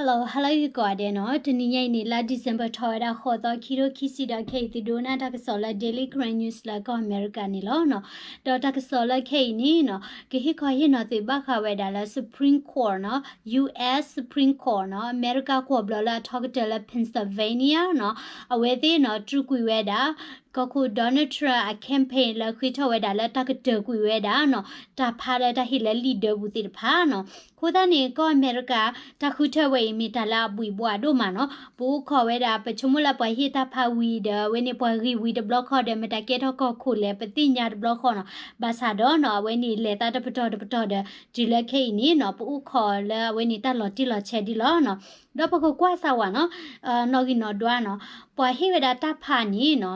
Hello, hello ယကိးဂၤဒဲးနီၤ, တနံၤညါအံၤန့ၣ် လါ December ထီၣ်ဝဲဒၣ် ဃိးသီ ခံကထိခံဆံဒီး ခဲအံၤသုဒိကနၣ်တၢ်ကစီၣ်လၢ Daily Karen News လၢကီၢ်အမဲရကၤန့ၣ်လီၤနီၤ. ဒီးတၢ်ကစီၣ်လၢခဲအံၤန့ၣ်နီၤ ကဟ့ၣ်ခီဟ့ၣ်နီၤသုဘၣ်ဃးဝဲဒၣ်လၢ Supreme Court နီၤ, U S Supreme Court နီၤ, အမဲရကၤကီၢ်ဘျီလၢအထီကတၢၢ်လၢ Pennsylvania နီၤ, အဝဲသ့ၣ်နီၤ တြူာ်ကွံာ်ဝဲဒၣ် ကီၢ်ခိၣ် Donald Trump အ campaign လၢဃ့ထီၣ်ဝဲဒၣ်လၢတၢ်ကတၢၢ်ကွံာ်ဝဲဒၣ်နီၤ, တၢ်ဖးလၢတၢ်ဟ့ၣ်လၢလံာ်ဒၢပူၤသ့ၣ်တဖၣ်နီၤ. အဃိသတးန့ၣ် ကီၢ်အမဲရကၤ တၢ်ဃုထၢဝဲအံၤ မ့ၢ်တၢ်လၢအဘှံးဘှီၣ်ဒိၣ်မးနီၤ. ပအိၣ်ခိးဝဲဒၣ် ပဆိကမိၣ်လၢပှၤဟ့ၣ်တၢ်ဖးဝံၤဒီး အဝဲန့ၣ်ပှၤဂ့ၤဝံၤတဘျီဃီဒီး မတၤကဲထီၣ်ကီၢ်ခိၣ်လဲၣ် ပသ့ၣ်ညါတဘျီဃီနီၤ. ဘၣ်ဆၣ်ဒီးနီၤ အဝဲန့ၣ်လဲၤသးတပတီၢ်တပတီၢ်ဒီး တုၤလၢခဲအံၤန့ၣ်နီၤ ပအိၣ်ခိးလၢအဝဲန့ၣ်တၢ်လီၤတံၢ်လီၤဆဲးဒ်လီၤနီၤ. ဒီးပကကွၢ်စၢ်ဝဲနီၤ နီၣ်ဂံၢ်နီၣ်ဒွးနီၤ, ပှၤဟ့ၣ်ဝဲဒၣ်တၢ်ဖးန့ၣ်နီၤ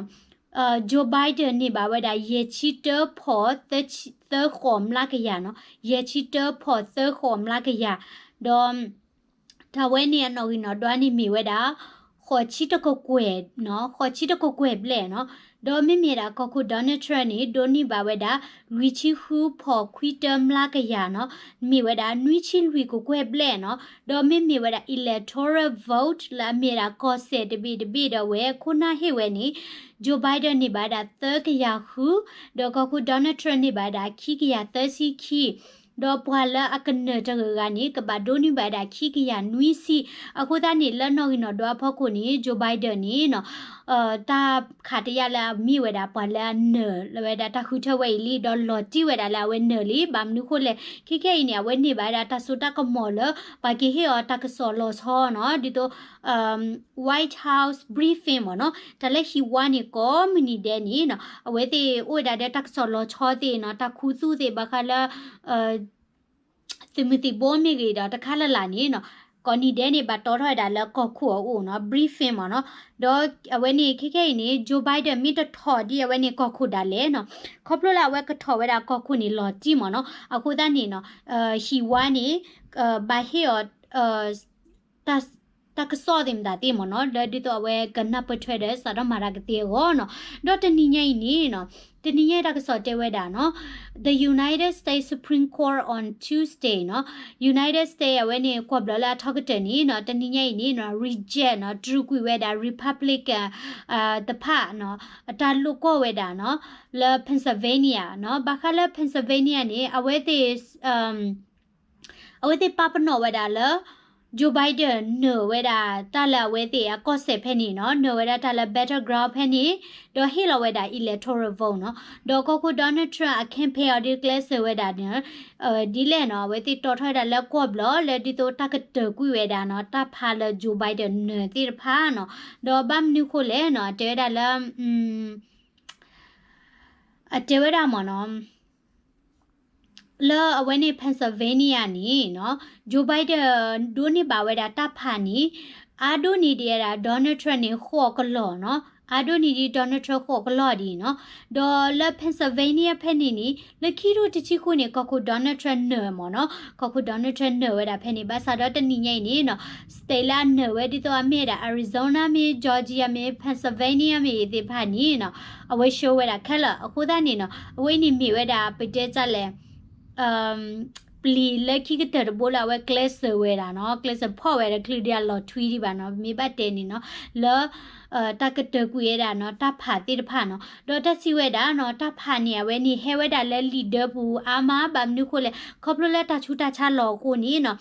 Joe Biden န့ၢ်ဘၣ်ဝဲဒၣ် ယဲၢ်ဆံတၢဖီၣ်သၢဃိးမျးကယၤနီၤ, ယဲၢ်ဆံတၢဖီၣ်သၢဃိးမျးကယၤ, ဒီး တၢ်ဝဲန့ၣ်အနီၣ်ဂံၢ်နီၣ်ဒွးန့ၣ်မ့ၢ်ဝဲဒၣ် ဃိးဆံတကကွဲၢ်နီၤ, ဃိးဆံတကကွဲၢ်ဘျဲၣ်နီၤ. ဒီးမ့မ့ၢ်ဒၣ်ကီၢ်ခိၣ် Donald Trump န့ၣ် ဒိးန့ၢ်ဘၣ်ဝဲဒၣ် လွံၢ်ဆံဃုဖီၣ်ခွံတၢမျးကယၤနီၤ, မ့ၢ်ဝဲဒၣ် နွံဆံလွံၢ်ကကွဲၢ်ဘျဲၣ်နီၤ. ဒီးမ့မ့ၢ်ဝဲဒၣ် electoral vote လၢအမ့ၢ်ဒၣ်ကီၢ်စဲၣ်တဘ့ၣ်တဘ့ၣ်ဒီးဝဲ ခိၣ်နၢ်ဟ့ၣ်ဝဲန့ၣ် Joe Biden န့ၢ်ဘၣ်ဝဲဒၣ်သၢကယၤဃု, ဒီးကီၢ်ခိၣ် Donald Trump န့ၢ်ဘၣ်ဝဲဒၣ်ခံကယၤသၢဆံခံ, ဒီးပှၤလၢအကနၢၤတဂၤဂၤန့ၣ် ကဘၣ်ဒိးန့ၢ်ဘၣ်ဝဲဒၣ်ခံကယၤနွံဆံ. အဃိသတးန့ၣ် လၢနီၣ်ဂံၢ်နီၣ်ဒွးအဖီခိၣ်န့ၣ် Joe Biden န့ၣ်နီၤ တၢ်ခးတယၢ်လၢအမ့ၢ်ဝဲဒၣ်ပှၤလၢအနၢၤလၢဝဲဒၣ်တၢ်ဃုထၢဝဲအံၤလံ ဒီးလီၤတံၢ်ဝဲဒၣ်လၢအဝဲနၢၤလံ. ဘၣ်မနုၤဃိလဲၣ် ခဲခဲအံၤန့ၣ် အဝဲန့ၢ်ဘၣ်ဝဲဒၣ်တၢ်စိတၢ်ကမီၤလၢ ပှၤကဟ့ၣ်အီၤတၢ်ကစီၣ်လီၤဆီနီၤ, ဒ်သိး White House briefing မ့ၢ်နီၤ, တၢ်လၢဟံၣ်ဝါန့ၣ် ကိးမုၢ်နံၤဒဲးန့ၣ်နီၤ အဝဲသ့ၣ်အိၣ်ဝဲဒၣ်ဒီးတၢ်ကစီၣ်လီၤဆီသ့ၣ်နီၤ, တၢ်ခူသူၣ်သ့ၣ် ဘၣ်ဃးလၢ သုးမုၢ်သံၣ်ဘိမ့ၢ်ဂ့ၤဒီးတခါလၢ်လၢ်န့ၣ်နီၤ, ကိးနံၤဒဲးန့ၣ် ဘၣ်တီထီၣ်ဝဲဒၣ်လၢကီၢ်ခိၣ်အအိၣ်နီၤ, briefing မ့ၢ်နီၤ. ဒီးအဝဲန့ၣ်ခဲခဲအံၤန့ၣ် Joe Biden မ့ၢ်တထီၣ်ဒ်အဝဲန့ၣ်ကီၢ်ခိၣ်ဒၣ်လဲာ်နီၤ, ခီဖျိလၢအဝဲကထီၣ်ဝဲဒၣ်ကီၢ်ခိၣ်န့ၣ်လီၤတံၢ်မ့ၢ်နီၤ. အဃိသတးန့ၣ်နီၤ ဟံၣ်ဝါန့ၣ် ဘၣ်ဟ့ၣ်အီၤ တၢ်ကစီၣ်သ့ၣ်မတၤသ့ၣ်မ့ၢ်နီၤ, လၢဒ်သိးအဝဲကနၢ်ပၢၢ်ထွဲဒီးစးထီၣ်မၤတၢ်ကသ့အဂီၢ်နီၤ. ဒီးတနံၤညါအံၤန့ၣ်နီၤ, တနံၤညါအံၤတၢ်ကစီၣ်တဲဝဲဒၣ်နီၤ, The United States Supreme Court on Tuesday နီၤ, United States အဝဲန့ၣ်ကွီၢ်ဘျီလၢအထီကတၢၢ်န့ၣ်နီၤ, တနံၤညါအံၤန့ၣ်နီၤ reject နီၤ, တြူာ်ကွံာ်ဝဲဒၣ် Republican တဖၣ်နီၤ, တၢ်လိာ်ကွီၢ်ဝဲဒၣ်နီၤ, လၢ Pennsylvania နီၤ, ဘၣ်ဃးလၢ Pennsylvania န့ၣ် အဝဲသ့ၣ် အဝဲသ့ၣ်ပာ်ပနီၣ်ဝဲဒၣ်လၢ Joe Biden နၢၤဝဲဒၣ်တၢ်လၢအဝဲသ့ၣ်အကီၢ်စဲၣ်ဖဲန့ၣ်နီၤ, နၢၤဝဲဒၣ်တၢ်လၢ battleground ဖဲန့ၣ်, ဒီးဟ့ၣ်လီၤဝဲဒၣ် electoral vote နီၤ. ဒီးကီၢ်ခိၣ် Donald Trump အ campaign အီၤဒုးကျဲးစၢးဝဲဒၣ်န့ၣ် ဒ်လဲၣ်နီၤ, အဝဲသ့ၣ်တီထီၣ်ဝဲဒၣ်လၢကွီၢ်ဘျီ လၢဒ်သိးတၢ်ကတၢၢ်ကွံာ်ဝဲဒၣ်နီၤ, တၢ်ဖးလၢ Joe Biden နၢၤသ့ၣ်တဖၣ်နီၤ. ဒီးဘၣ်မနုၤဃိလဲၣ်နီၤ, တဲဝဲဒၣ်လၢ အတဲဝဲဒၣ်မ့ၢ်နီၤ လၢအဝဲန့ၣ် Pennsylvania န့ၣ်နီၤ, Joe Biden ဒိးန့ၢ်ဘၣ်ဝဲဒၣ်တၢ်ဖးန့ၣ် အါဒိၣ်န့ၢ်ဒံးဝဲဒၣ် Donald Trump န့ၣ် ဃိးကလီၢ်နီၤ, အါဒိၣ်န့ၢ်ဒံး Donald Trump ဃိးကလီၢ်ဒံးနီၤ. ဒီးလၢ Pennsylvania ဖဲန့ၣ်န့ၣ် လၢခံထိတဆံဃုန့ၣ် ကီၢ်ခိၣ် Donald Trump နၢၤမ့ၢ်နီၤ, ကီၢ်ခိၣ် Donald Trump နၢၤဝဲဒၣ်ဖဲန့ၣ်, ဘၣ်ဆၣ်ဒီးတနံၤညါအံၤန့ၣ်နီၤ state လၢအနၢၤဝဲဒ်သိးအမ့ၢ်ဝဲဒၣ် Arizona မ့ၢ် Georgia မ့ၢ် Pennsylvania မ့ၢ်သ့ၣ်တဖၣ်န့ၣ်နီၤ, အဝဲ show ဝဲဒၣ်ခဲလၢာ်. အဃိသတးန့ၣ်နီၤ အဝဲန့ၣ်မ့ၢ်ဝဲဒၣ် ပတဲတၢ်လဲၣ် ပျံၤလၢခံကတၢၢ်တဘိလၢအဝဲကျဲးစၢးဝဲဒၣ်နီၤ, ကျဲးစၢးဖီၣ်ဝဲဒၣ် တချုးဒံးအလီၤထွံဒံးဘၣ်နီၤ, မ့ၢ်ဘၣ်တဲန့ၣ်နီၤ, လၢ တၢ်ကတၢၢ်ကွံာ်ဝဲဒၣ်နီၤ တၢ်ဖးသ့ၣ်တဖၣ်နီၤ. ဒီးတၢ်စံးဝဲဒၣ်နီၤ တၢ်ဖးန့ၣ် အဝဲန့ၣ်ဟဲဝဲဒၣ်လၢလံာ်ဒၢပူၤအါမး, ဘၣ်မနုၤဃိလဲၣ် ခီဖျိလၢတၢ်ဆူးတၢ်ဆါလီၤအဃိန့ၣ်နီၤ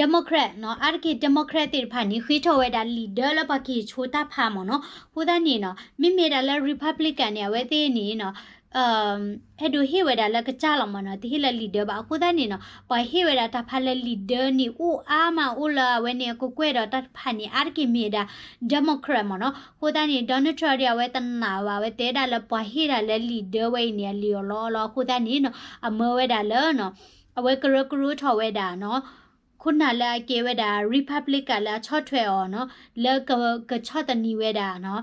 Democrat နီၤ, အါတက့ၢ် Democrat သ့ၣ်တဖၣ်န့ၣ် ဃ့ထီၣ်ဝဲဒၣ်လံာ်ဒၢလၢပှၤက့ၤဆိတၢ်ဖးမ့ၢ်နီၤ. အဃိသတးန့ၣ်နီၤ မ့မ့ၢ်ဒၣ်လၢ Republican န့ၣ် အဝဲသ့ၣ်န့ၣ်နီၤ အဲၣ်ဒိးဟ့ၣ်ဝဲဒၣ်လၢကစၢ်လီၤမ့ၢ်နီၤ, တဟ့ၣ်လၢလံာ်ဒၢဘၣ်. အဃိသတးန့ၣ်နီၤ ပှၤဟ့ၣ်ဝဲဒၣ်တၢ်ဖးလၢလံာ်ဒၢန့ၣ် အိၣ်အါမးအိၣ်လၢအဝဲန့ၣ် အကကွဲၢ်ဒီးတၢ်တဖၣ်န့ၣ် အါတက့ၢ်မ့ၢ်ဝဲဒၣ် Democrat မ့ၢ်နီၤ. အဃိသတးန့ၣ် Donald Trump ဒီး အဝဲတနာ်ဘၣ်, အဝဲတဲဒၣ်လၢပှၤဟ့ၣ်ဒၣ်လၢလံာ်ဒၢဝဲအံၤန့ၣ် အလံာ်အီၤလီအီၤလီၤ. အဃိသတးန့ၣ်နီၤ အမၢဝဲဒၣ်လၢနီၤ အဝဲကရၢကရိထီၣ်ဝဲဒၣ်နီၤ ခိၣ်နၢ်လၢအကဲဝဲဒၣ် Republican လၢအဆီၣ်ထွဲအီၤနီၤ လၢက ကဆီၣ်သနံးဝဲဒၣ်နီၤ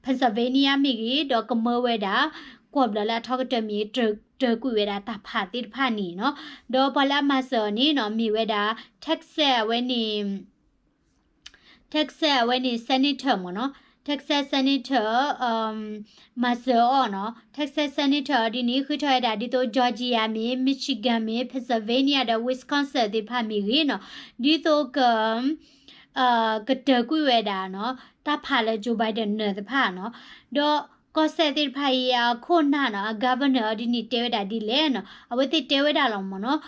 Pennsylvania မ့ၢ်ဂ့ၤ ဒီးကမၢဝဲဒၣ် ကွီၢ်ဘျီၣ်လၢအထီကတၢၢ်မ့ၢ် တၢၢ်ကွံာ်ဝဲဒၣ်တၢ်ဖးသ့ၣ်တဖၣ်န့ၣ်နီၤ. ဒီးပှၤလၢအမၤစၢၤအီၤန့ၣ်နီၤ မ့ၢ်ဝဲဒၣ် Texas အဝဲန့ၣ် Texas အဝဲန့ၣ် Senator မ့ၢ်နီၤ Texas Senator မၤစၢၤအီၤနီၤ, Texas Senator အီၤဒ်န့ၣ် ဃ့ထီၣ်ဝဲဒၣ်ဒ်သိး Georgia မ့ၢ် Michigan မ့ၢ် Pennsylvania ဒီး Wisconsin သ့ၣ်တဖၣ်မ့ၢ်ဂ့ၤနီၤ, ဒ်သိးက ကတၢၢ်ကွံာ်ဝဲဒၣ်နီၤ တၢ်ဖးလၢ Joe Biden နၢၤသ့ၣ်တဖၣ်နီၤ, ဒီးကီၢ်စဲၣ်သ့ၣ်တဖၣ်အံၤအခိၣ်နၢ်နီၤ အ governor အီၤဒ်န့ၣ် တဲဝဲဒၣ်ဒ်လဲၣ်နီၤ, အဝဲသ့ၣ်တဲဝဲဒၣ်လီၤမ့ၢ်နီၤ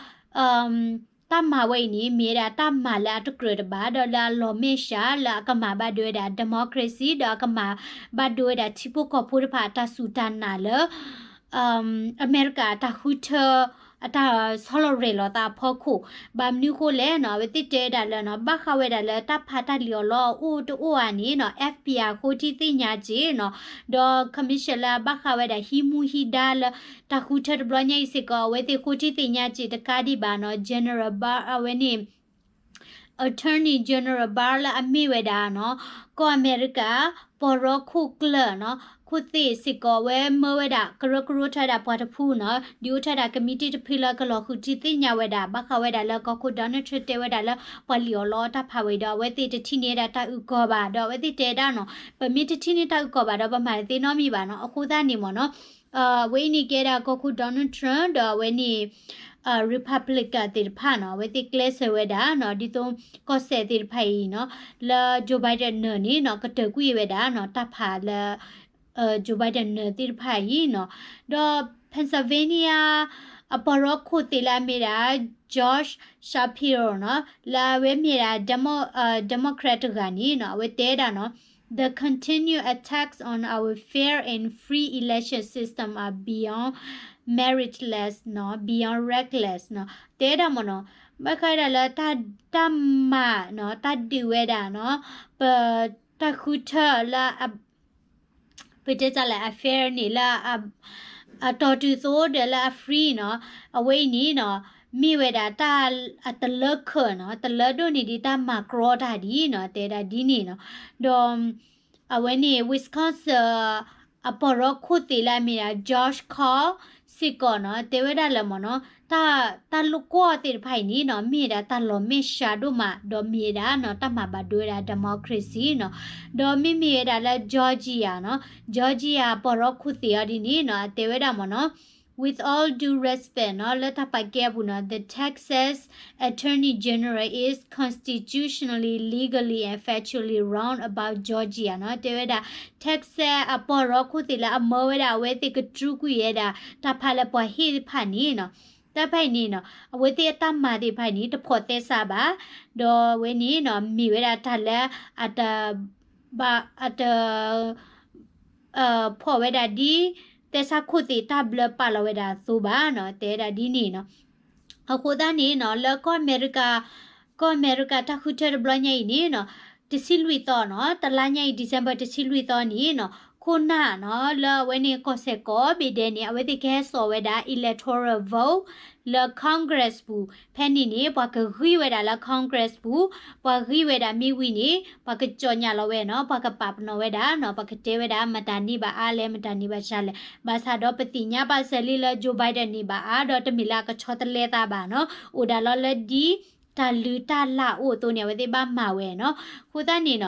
တၢ်မၤဝဲအံၤန့ၣ် မ့ၢ်ဝဲဒၣ်တၢ်မၤလၢအတကြၢးတဘၣ် ဒီးလၢအလီၤမဲာ်ဆှး လၢအကမၤဘၣ်ဒိဝဲဒၣ် democracy ဒီးအကမၤဘၣ်ဒိဝဲဒၣ်ထံဖိကီၢ်ဖိတဖၣ်အတၢ်စူၢ်တၢ်နာ်လၢ အမဲရကၤအတၢ်ဃုထၢ အတၢ်ဆီလီၤရဲၣ်လီၤသးအဖီခိၣ်, ဘၣ်မနုၤဃိလဲၣ်နီၤ အဝဲသ့ၣ်တဲဝဲဒၣ်လၢနီၤ ဘၣ်ဃးဝဲဒၣ်လၢတၢ်ဖးတၢ်လံၣ်အီၣ်လီအီၣ်အိၣ်တအိၣ်ဧါန့ၣ်နီၤ FBI ဃိထံသ့ၣ်ညါက့ၤနီၤ, ဒီး commission လၢအဘၣ်ဃးဝဲဒၣ်ဟံးမူဟံးဒါလၢ တၢ်ဃုထၢတဘျီညါအံၤစ့ၢ်ကီး အဝဲသ့ၣ်ဃိထံသ့ၣ်ညါက့ၤတကးဒံးဘၣ်နီၤ General Barr အဝဲန့ၣ် Attorney General Barr လၢအမ့ၢ်ဝဲဒၣ်နီၤ ကီၢ်အမဲရကၤ ပီၢ်ရီခိၣ်ကျၢၢ်နီၤ ခိၣ်သ့ၣ်စ့ၢ်ကီး အဝဲမၢဝဲဒၣ် ကရၢကရိထီၣ်ဝဲဒၣ်ပှၤတဖုနီၤ ဒုးအိၣ်ထီၣ်ဝဲဒၣ်ကမံးတံာ်တဖုလၢကလီၤဃုထံသ့ၣ်ညါဝဲဒၣ် ဘၣ်ဃးဝဲဒၣ်လၢကီၢ်ခိၣ် Donald Trump တဲဝဲဒၣ်လၢ ပှၤလံၣ်အီၣ်လီအီၣ်တၢ်ဖးဝဲအံၤဒီး အဝဲသ့ၣ်တထံၣ်န့ၢ်ဝဲဒၣ်တၢ်အုၣ်ကီၤဘၣ် ဒီးအဝဲသ့ၣ်တဲဒၣ်နီၤ ပမ့ၢ်တထံၣ်န့ၢ်တၢ်အုၣ်ကီၤဘၣ်ဒီး ပမၤတသ့နီတမံၤဘၣ်နီၤ အဃိသတးန့ၣ်မ့ၢ်နီၤ အဝဲအံၤန့ၣ်ကဲဒၣ်ကီၢ်ခိၣ် Donald Trump ဒီးအဝဲန့ၣ် Republican သ့ၣ်တဖၣ်နီၤ အဝဲသ့ၣ်ကျဲးစၢးဝဲဒၣ်နီၤ ဒ်သိးကီၢ်စဲၣ်သ့ၣ်တဖၣ်အံၤနီၤ လၢ Joe Biden နၢၤန့ၣ်နီၤ ကတၢၢ်ကွံာ်ဝဲဒၣ်နီၤ တၢ်ဖးလၢ Joe Biden နၢၤသ့ၣ်တဖၣ်အံၤနီၤ ဒီး Pennsylvania အပီၢ်ရီခိၣ်သ့ၣ်လၢအမ့ၢ်ဒၣ် Josh Shapiro နီၤ လၢအဝဲမ့ၢ်ဒၣ် Demo- Democrat တဂၤန့ၣ်နီၤ အဝဲတဲဒၣ်နီၤ The continued attacks on our fair and free election system are beyond meritless နီၤ beyond reckless နီၤ တဲဒၣ်မ့ၢ်နီၤ ဘၣ်ဃးဒၣ်လၢတၢ်မၤနီၤ တၢ်ဒုးဝဲဒၣ်နီၤ ပ တၢ်ဃုထၢလၢ ပတဲတၢ်လၢ unfair န့ၣ်လၢ အတီၢ်တုၤသိဒီးလၢအ free နီၤ အဝဲအံၤန့ၣ်နီၤ မ့ၢ်ဝဲဒၣ်တၢ်အတလၢခၢၣ်နီၤ တလၢဒိၣ်န့ၢ်ဒံးတၢ်မၤကြီတၢ်ဒ်နီၤ တဲဒၣ်ဒ်န့ၣ်နီၤ ဒီး အဝဲန့ၣ် Wisconsin အပီၢ်ရီခိၣ်သ့ၣ်လၢအမ့ၢ်ဒၣ် Josh Kaul စ့ၢ်ကီးနီၤ တဲဝဲဒၣ်လၢမ့ၢ်နီၤ တၢ်လိာ်ကွီၢ်သ့ၣ်တဖၣ်အံၤန့ၣ်နီၤ မ့ၢ်ဝဲဒၣ်တၢ်လီၤမဲာ်ဆှးဒိၣ်မး ဒီးမ့ၢ်ဝဲဒၣ်နီၤ တၢ်မၤဘၣ်ဒိဝဲဒၣ် democracy နီၤ ဒီးမ့မ့ၢ်ဝဲဒၣ်လၢ Georgia နီၤ Georgia ပီၢ်ရီခိၣ်သ့ၣ်အီၤဒ်န့ၣ်နီၤ အတဲဝဲဒၣ်မ့ၢ်နီၤ With all due respect နီၤ လၢတၢ်ပာ်ကဲအပူၤနီၤ the Texas Attorney General is constitutionally, legally and factually wrong about Georgia နီၤ တဲဝဲဒၣ် Texas အပီၢ်ရီခိၣ်သ့ၣ်လၢအမၢဝဲဒၣ် အဝဲသ့ၣ်ကတြူကွံာ်ဝဲဒၣ် တၢ်ဖးလၢပှၤဟ့ၣ်တဖၣ်န့ၣ်နီၤ တၢ်ဖဲအံၤန့ၣ်နီၤ အဝဲသ့ၣ်အတၢ်မၤသ့ၣ်တဖၣ်အံၤန့ၣ် တဖိးသဲစးဘၣ် ဒီးအဝဲန့ၣ်နီၤ မ့ၢ်ဝဲဒၣ်တၢ်လၢ အတ ဘၣ် အတ ဖီၣ်ဝဲဒၣ်ဒ် သဲစးခိၣ်သ့ၣ်တၢ်ဘျၢပာ်လီၤဝဲဒၣ်အသိးဘၣ်နီၤ တဲဝဲဒၣ်ဒ်န့ၣ်နီၤ အဃိသတးန့ၣ်နီၤ လၢကီၢ်အမဲရကၤ ကီၢ်အမဲရကၤတၢ်ဃုထၢတဘျီညါအံၤန့ၣ်နီၤ တဆံလွံၢ်သီနီၤ တလါညါအံၤ December တဆံလွံၢ်သီန့ၣ်နီၤ ခိၣ်နၢ်နီၤ လၢအဝဲန့ၣ်ကီၢ်စဲၣ်ကိးဘ့ၣ်ဒဲးန့ၣ် အဝဲသ့ၣ်ကဟဲစိာ်ဝဲဒၣ် electoral vote လၢ Congress ပူၤ ဖဲန့ၣ်န့ၣ် ပှၤကဂံၢ်ဝဲဒၣ်လၢ Congress ပူၤ ပှၤဂံၢ်ဝဲဒၣ်မ့ၢ်ဝံၤန့ၣ် ပှၤကကြော်ညာလီၤဝဲနီၤ ပှၤကပာ်ပနီၣ်ဝဲဒၣ်နီၤ ပှၤကတဲဝဲဒၣ် မတၤန့ၢ်ဘၣ်အါလဲၣ် မတၤန့ၢ်ဘၣ်စှၤလဲၣ် ဘၣ်ဆၣ်ဒီးပသ့ၣ်ညါဘၣ်စၢၤလံလၢ Joe Biden န့ၢ်ဘၣ်အါ ဒီးတမ့ၢ်လၢအကဆီတလဲသးဘၣ်နီၤ အိၣ်ဒၣ်လီၤလၢဒ် တၢ်လုၢ်တၢ်လၢ်အိၣ်အသိးန့ၣ် အဝဲသ့ၣ်ဘၣ်မၤဝဲနီၤ အဃိသတးန့ၣ်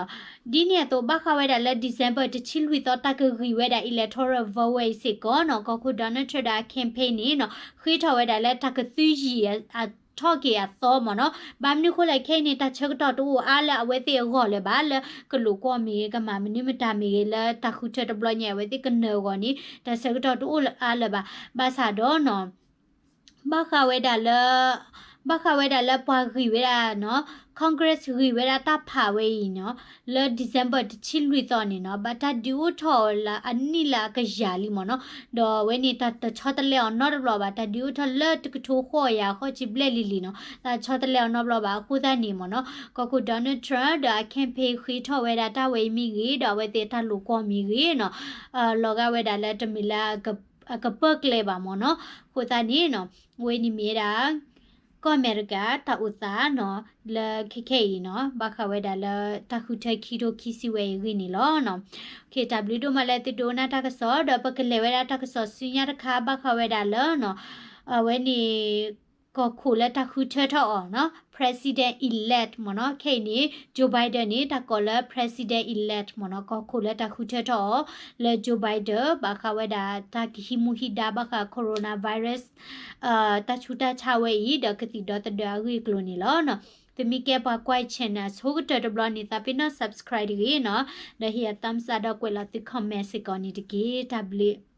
နီၤ ဒ်န့ၣ်အသိး ဘၣ်ဃးဝဲဒၣ်လၢ December တဆံလွံၢ်သီ တၢ်ကဂံၢ်ဝဲဒၣ် electoral vote ဝဲအံၤစ့ၢ်ကီးနီၤ ကီၢ်ခိၣ် Donald Trump ဒီး campaign န့ၣ်နီၤ ဃ့ထီၣ်ဝဲဒၣ်လၢတၢ်ကသုယံာ်အထီၣ်က့ၤအသီမ့ၢ်နီၤ ဘၣ်မနုၤဃိလဲၣ် ခဲအံၤန့ၣ် တၢ်ဆၢကတီၢ်တအိၣ်အါလၢအဝဲသ့ၣ်အဂီၢ်လၢၤဘၣ် လၢကလိာ်ကွီၢ်မ့ၢ်ဂ့ၤ ကမၤမနုၤမတၤမ့ၢ်ဂ့ၤ လၢတၢ်ဃုထၢတဘျီညါ အဝဲသ့ၣ်ကနၢၤအဂီၢ်န့ၣ် တၢ်ဆၢကတီၢ်တအိၣ်အါလၢၤဘၣ် ဘၣ်ဆၣ်ဒီးနီၤ ဘၣ်ဃးဝဲဒၣ်လၢ ဘၣ်ဃးဝဲဒၣ်လၢပှၤဂံၢ်ဝဲဒၣ်နီၤ Congress ဂံၢ်ဝဲဒၣ်တၢ်ဖးဝဲအံၤနီၤ လၢ December တဆံလွံၢ်သီန့ၣ်နီၤ ဘၣ်တၢ်ဒုးအိၣ်ထီၣ်အီၤလၢအနံၣ်လၢအကယၤလံမ့ၢ်နီၤ ဒီးအဝဲန့ၣ် တၢ်တဆီတလဲအီၤနီတဘျီဘၣ် တၢ်ဒုးအိၣ်ထီၣ်လၢတကထိဃိးကယၤဃိးဆံဘျဲၣ်လံလံနီၤ တၢ်ဆီတလဲအီၤနီတဘျီဘၣ် အဃိသတးန့ၣ်မ့ၢ်နီၤ ကီၢ်ခိၣ် Donald Trump ဒီးအ campaign ဃ့ထီၣ်ဝဲဒၣ်တၢ်ဝဲအံၤမ့ၢ်ဂ့ၤ ဒီးအဝဲသ့ၣ်တၢ်လိာ်ကွီၢ်မ့ၢ်ဂ့ၤနီၤ လီၤဂာ်ဝဲဒၣ်လၢတမ့ၢ်လၢ အကပၢၢ်ကျဲဘၣ်မ့ၢ်နီၤ အဃိသတးန့ၣ်နီၤ အဝဲန့ၣ်မ့ၢ်ဝဲဒၣ် ကီၢ်အမဲရကၤတၢ်အိၣ်သးနီၤ လၢခဲခဲအံၤနီၤ ဘၣ်ဃးဝဲဒၣ်လၢတၢ်ဃုထၢခံထိခံဆံဝဲအံၤအဂ့ၢ်န့ၣ်လီၤ. တၢ်ဘျုးဒိၣ်မးလၢသုဒိကနၣ်တၢ်ကစီၣ် ဒီးပကလဲၤဝဲဒၣ်တၢ်ကစီၣ်ဆူညါတခါ ဘၣ်ဃးဝဲဒၣ်လၢနီၤ အဝဲန့ၣ် ကီၢ်ခိၣ်လၢတၢ်ဃုထၢထီၣ်အီၤနီၤ President elect မ့ၢ်နီၤ. ခဲအံၤန့ၣ် Joe Biden န့ၣ် တၢ်ကိးလၢ President elect မ့ၢ်နီၤ. ကီၢ်ခိၣ်လၢတၢ်ဃုထၢထီၣ်အီၤ လၢ Joe Biden ဘၣ်ဃးဝဲဒၣ်တၢ်ကဟံးမူဟံးဒါဘၣ်ဃး coronavirus တၢ်ဆူးတၢ်ဆါဝဲအံၤ ဒီးကသံၣ်ဒီသဒၢအဂ့ၢ်အကျိၤန့ၣ်လီၤ. သုမ့ၢ်ကဲပှၤကွၢ် channel ဆိကတၢၢ်တဘျီန့ၣ် သးပ့ၤနီၣ် subscribe တဂ့ၤနီၤ. ဒီးဟ့ၣ်အ thumbs up ဒီးကွဲးလီၤသု comment စ့ၢ်ကီးန့ၣ်တက့ၢ်. တၢ်ဘျုး